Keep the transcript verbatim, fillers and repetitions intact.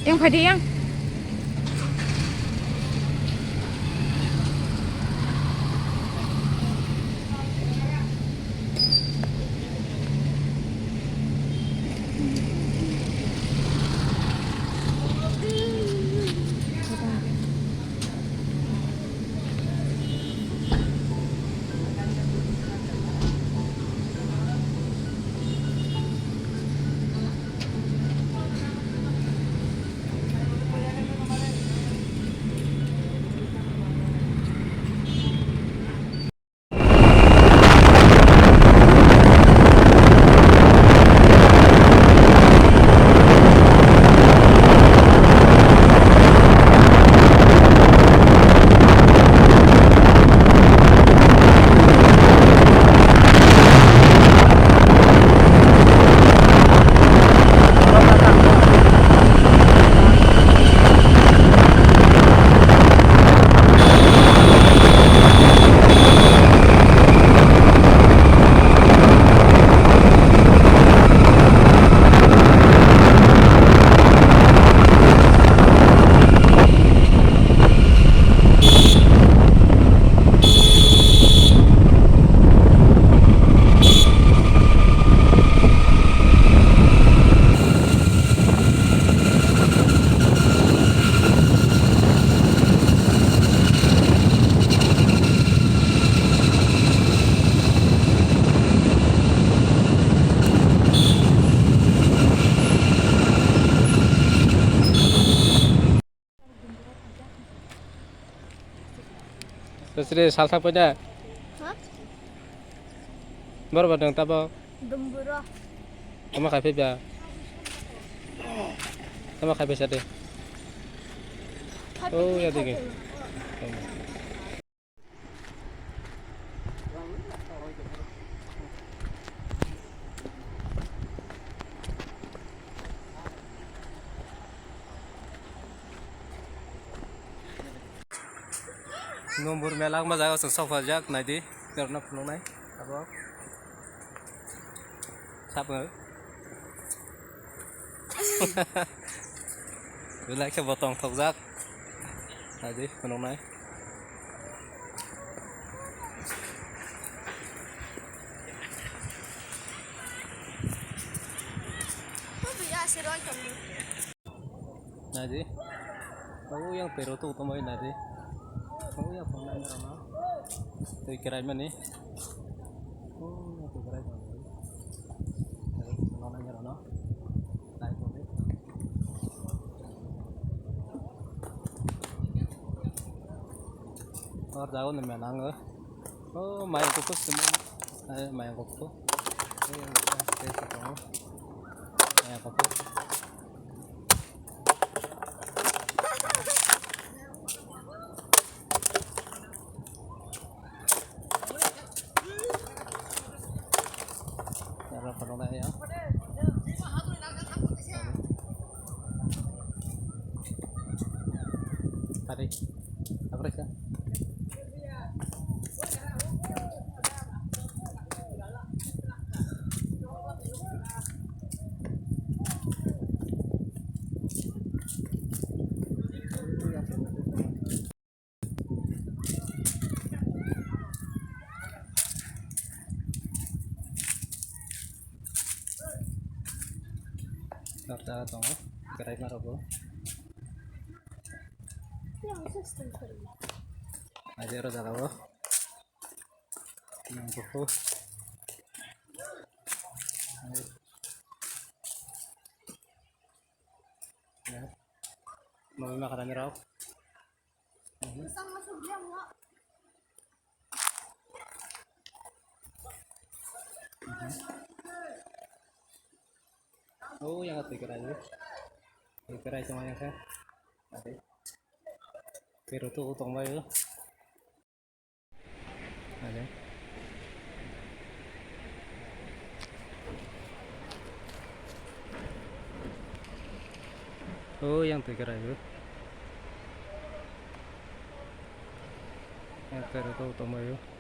Yang phaidi yang. Sri salsa punya. Hah? Baru badang tabo. Dumburo. Tama khai phi ba. Tama khai phi sade. Oh, ya digi. Nombor mela wngma jaga o chwng sok phaijak, naidi, norokno phunuknai abo. Sabo. Belai khe bo tongthokjak. Naidi, phunuknai. Naidi. Abo yang pero tu tongmani naidi. Abo yang phone number ano. Twi kerai mani. Oh, yang twi kerai mani. Twi phone number ano. Nai tongdi. Or jago ni mela ang. Oh, mayang kuku sini. Eh, mayang kuku. Eh, yang kuku. Mayang kuku. Aro kono na ya. Tadi. Apa sih? Nokta tongo, kwraima rok bo. Aje oro jaga o. Yang kuku. Ya. Mau makan rok. Oh, yang twi kwrai. Twi kwrai tongmani khe. Ade. Pero tu tongbai o. Ade. Oh, yang twi kwrai o. Yang pero tu tongbai o.